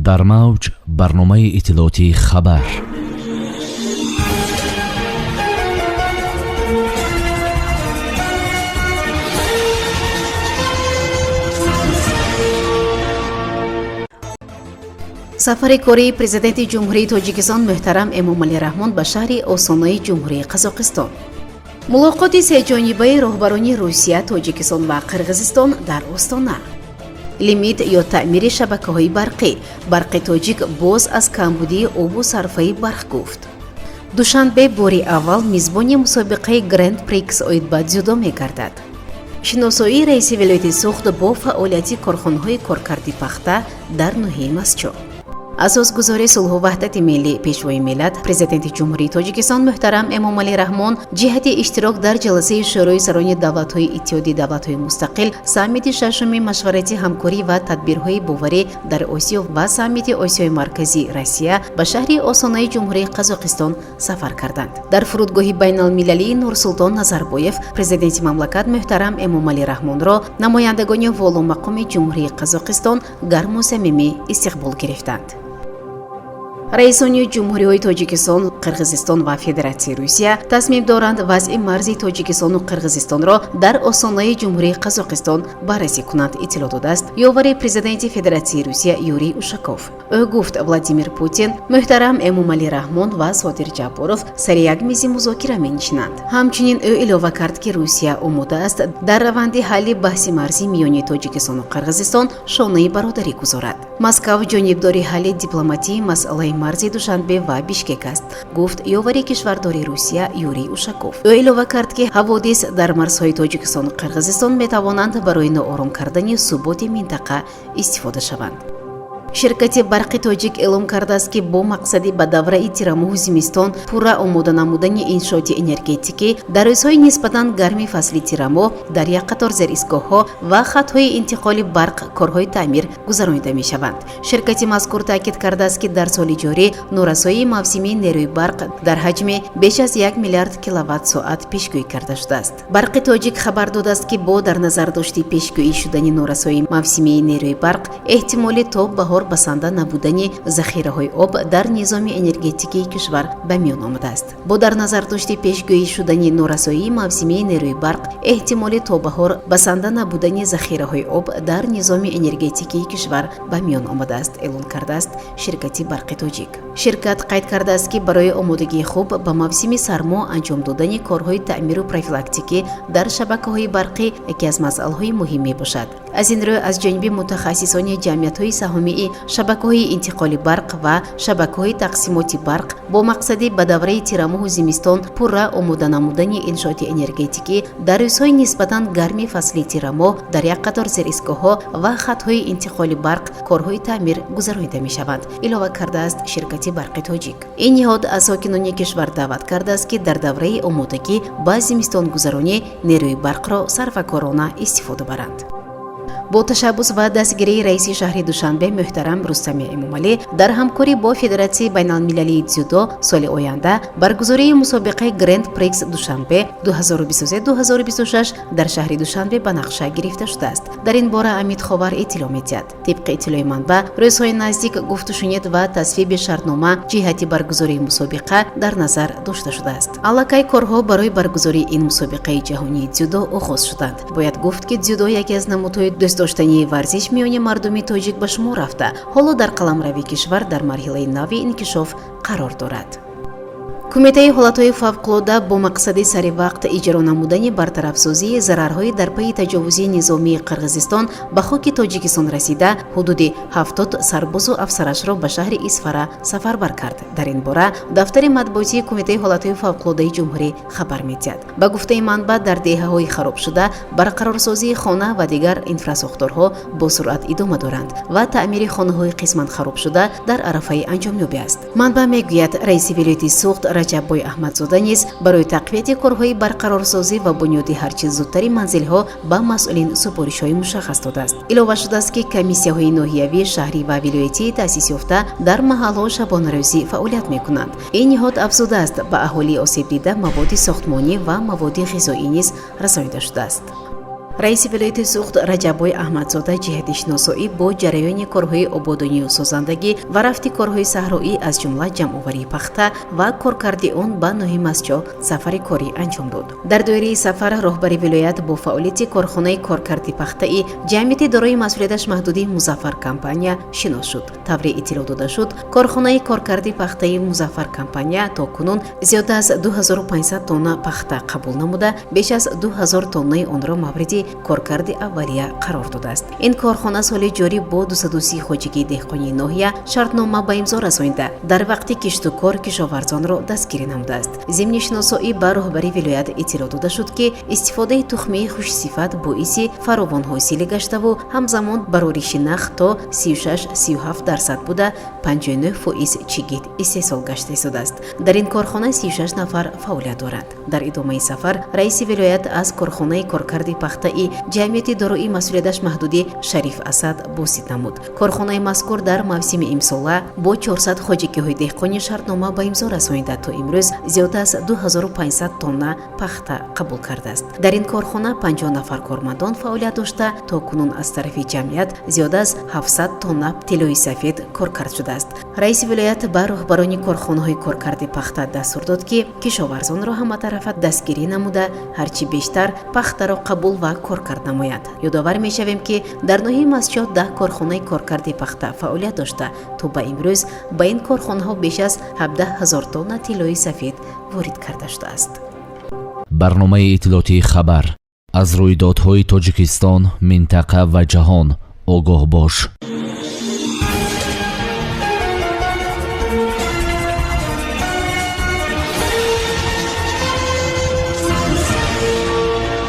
Дар мавҷ барномаи иттилоотии «Хабар». Сафари кории Президенти Ҷумҳурии Тоҷикистон муҳтарам Эмомалӣ Раҳмон ба шаҳри Осонаи Ҷумҳурии Қазоқистон. Мулоқоти сеҷонибаи роҳбарони Русия, Тоҷикистон ва Қирғизистон дар Остона. Лимит ё таъмири шабакаҳои барқӣ. «Барқи Тоҷик» боз аз камбудии обу сарфаи барқ гуфт. Душанбе бори аввал мизбони мусобиқаи Гранд Прикс оид ба дзюдо мегардад. Шиносоии раиси вилояти Суғд бо фаъолияти корхонаҳои коркарди пахта дар ноҳияи Мастчоҳ. Асосгузори сулҳу ваҳдати миллӣ, Пешвои миллат, Президенти Ҷумҳурии Тоҷикистон муҳтарам Эмомалӣ Раҳмон ҷиҳати иштирок дар ҷаласаи Шӯрои сарони давлатҳои Иттиҳоди давлатҳои мустақил, саммити шашуми машварати ҳамкорӣ ва тадбирҳои боварӣ дар Осиё ва саммити Осиёи Марказӣ Россия ба шаҳри Осонаи Ҷумҳурии Қазоқистон сафар карданд. Дар фурудгоҳи байналмилалии Нурсултон Назарбоев президенти мамлакат муҳтарам Эмомалӣ Раҳмонро намояндагони воломақоми Ҷумҳурии Қазоқистон гарму самимӣ истиқбол гирифтанд. Раисони ҷумҳуриҳои Тоҷикистон, Қирғизистон ва Федератсияи Русия тасмим доранд вазъи марзи Тоҷикистону Қирғизистонро дар Осонаи Ҷумҳурии Қазоқистон баррасӣ кунанд, иттилоъ додааст ёвари президенти Федератсияи Русия Юрий Ушаков. Ӯ гуфт, Владимир Путин, муҳтарам Эмомалӣ Раҳмон ва Содир Ҷабборов сари як мизи музокира менишинанд. Ҳамчунин ӯ илова кард, ки Русия омода аст дар раванди ҳалли баҳси марзӣ миёни Тоҷикистону Қирғизистон шонаи бародарӣ гузорад. Москав ҷонибдори ҳалли дипломатии масъалаи марзи Душанбе ва Бишкек аст, гуфт ёвари кишвардори Русия Юрий Ушаков. Ӯ илова кард, ки ҳаводис дар марзҳои Тоҷикистону Қирғизистон метавонанд барои ноором кардани суботи минтақа истифода шаванд. Ширкати «Барқи Тоҷик» эълом кардааст, ки бо мақсади ба давраи тирамоҳу зимистон пурра омода намудани иншооти энергетикӣ дар рӯзҳои нисбатан гарми фасли тирамоҳ дар як қатор зеристгоҳҳо ва хатҳои интиқоли барқ корҳои таъмир гузаронида мешаванд. Ширкати мазкур таъкид кардааст, ки дар соли ҷорӣ норасоии мавсимии нерӯи барқ дар ҳаҷми беш аз 1 миллиард киловатт соат пешгӯӣ карда шудааст. «Барқи Тоҷик» хабар додааст, ки бо дар назар дошти пешгӯӣ шудани норасоии мавсимии нерӯи барқ, эҳтимоли то баҳор басанда набудани захираҳои об дар низоми энергетикии кишвар ба миён омадааст. Бо дар назар дошти пешгӯӣ шудани норасоии мавсимии нерӯи барқ, эҳтимоли то баҳор басанда набудани захираҳои об дар низоми энергетикии кишвар ба миён омадааст, эълон кардааст ширкати «Барқи Тоҷик». Ширкат қайд кардааст, ки барои омодагии хуб ба мавсими сармо анҷом додани корҳои таъмиру профилактикӣ дар шабакаҳои барқӣ яке аз масъалаҳои муҳим мебошад. Аз ин рӯ, аз ҷониби мутахассисони ҷамъиятҳои саҳомии шабакаҳои интиқоли барқ ва шабакаҳои тақсимоти барқ бо мақсади ба давраи тирамоҳу зимистон пурра омода намудани иншооти энергетикӣ дар рӯзҳои нисбатан гарми фасли тирамоҳ дар як қатор зеристгоҳҳо ва хатҳои интиқоли барқ корҳои таъмир гузаронида мешаванд, илова кардааст ширкати «Барқи Тоҷик». Ин ниҳод аз сокинони кишвар даъват кардааст, ки дар давраи омодагӣ ба зимистонгузаронӣ нерӯи барқро сарфакорона истифода баранд. Бо ташаббус ва дастгирии раиси шаҳри Душанбе муҳтарам Рустами Эмомалӣ дар ҳамкорӣ бо Федератсияи байналмилалии дзюдо соли оянда баргузории мусобиқаи Гранд Прикс Душанбе 2023-2026 дар шаҳри Душанбе ба нақша гирифта шудааст. Дар ин бора Амид Ховар иттилоъ медиҳад. Тибқи иттилои манбаъ, рӯзҳои наздик гуфтушунид ва тасвиби шартнома ҷиҳати баргузории мусобиқа дар назар дошта шудааст. Аллакай корҳо барои баргузории ин мусобиқаи ҷаҳонии дзюдо оғоз шуданд. Бояд гуфт, ки дзюдо яке аз намудҳои дӯстдоштании варзиш миёни мардуми тоҷик ба шумор рафта, ҳоло дар қаламрави кишвар дар марҳилаи нави инкишоф қарор дорад. Кумитаи ҳолатҳои фавқулода бо мақсади сари вақт иҷро намудани бартарафсозии зарарҳои дар пайи таҷовузи низомии Қирғизистон ба хоки Тоҷикистон расида, ҳудуди 70 сарбозу афсарашро ба шаҳри Исфара сафарбар кард. Дар ин бора дафтари матбуотии Кумитаи ҳолатҳои фавқулодаи ҷумҳурӣ хабар медиҳад. Ба гуфтаи манбаъ, дар деҳаҳои харобшуда барқарорсозии хона ва дигар инфрасохторҳо бо суръат идома доранд ва таъмири хонаҳои қисман харобшуда дар арафаи анҷомёбӣ аст. Манбаъ мегӯяд, раиси вилояти Суғд Раҷаббой Аҳмадзода низ барои тақвияти корҳои барқарорсозӣ ва бунёди ҳарчи зудтари манзилҳо ба масъулин супоришҳои мушаххас додааст. Илова шудааст, ки комиссияҳои ноҳиявӣ, шаҳрӣ ва вилоятии таъсис ёфта дар маҳалҳо шабонарӯзӣ фаъолият мекунанд. Ин ниҳод афзудааст, ба аҳолии осебдида маводи сохтмонӣ ва маводи ғизоӣ низ расонида шудааст. Раиси вилояти Суғд Раҷаббой Аҳмадзода ҷиҳати шиносоӣ бо ҷараёни корҳои ободонию созандагӣ ва рафти корҳои саҳроӣ, аз ҷумла ҷамъоварии пахта ва коркарди он, ба ноҳияи Мастчоҳ сафари корӣ анҷом дод. Дар доираи сафар роҳбари вилоят бо фаъолияти корхонаи коркарди пахтаи ҷамъияти дорои масъулияташ маҳдуди «Музаффар компания» шинос шуд. Тавре иттилоъ дода шуд, корхонаи коркарди пахтаи «Музаффар компания» то кунун зиёда аз 2500 тонна пахта қабул намуда, беш аз 2000 тоннаи онро мавриди коркарди аввалия қарор додааст. Ин корхона соли ҷорӣ бо 230 хоҷагии деҳқонии ноҳия шартнома ба имзо расонида, дар вақти киштукор кишоварзонро дастгирӣ намудааст. Зимни шиносоӣ ба роҳбари вилоят иттилоъ дода шуд, ки истифодаи тухмии хушсифат боиси фаровонҳосилӣ гаштаву ҳамзамон барориши нах то 36-37% буда, 59% чигит истеҳсол гашта истодааст. Дар ин корхона 36 нафар фаъолият доранд. Дар идомаи сафар раиси вилоят аз корхонаи коркарди пахтаи ҷамъияти дорои масъулияташ маҳдуди «Шариф Асад» боздид намуд. Корхонаи мазкур дар мавсими имсола бо 400 хоҷагиҳои деҳқонӣ шартнома ба имзо расонида, то имрӯз зиёда аз 2500 тонна пахта қабул кардааст. Дар ин корхона 50 нафар кормандон фаъолият дошта, то кунун аз тарафи ҷамъият зиёда аз 700 тонна тиллои сафед коркард шудааст. Раиси вилоят ба роҳбарони корхонаҳои коркарди пахта дастур дод, ки кишоварзонро ҳаматарафа дастгирӣ намуда, ҳарчи бештар пахтаро қабул ва коркард намояд. Ёдовар мешавем, ки дар ноҳияи Мастчоҳ 10 корхонаи коркарди пахта фаъолият дошта, то ба имрӯз ба ин корхонаҳо беш аз 17 ҳазор тонна тиллои сафед ворид карда шудааст. Барномаи иттилоотии «Хабар». Аз рӯйдодҳои Тоҷикистон, минтақа ва ҷаҳон огоҳ бош.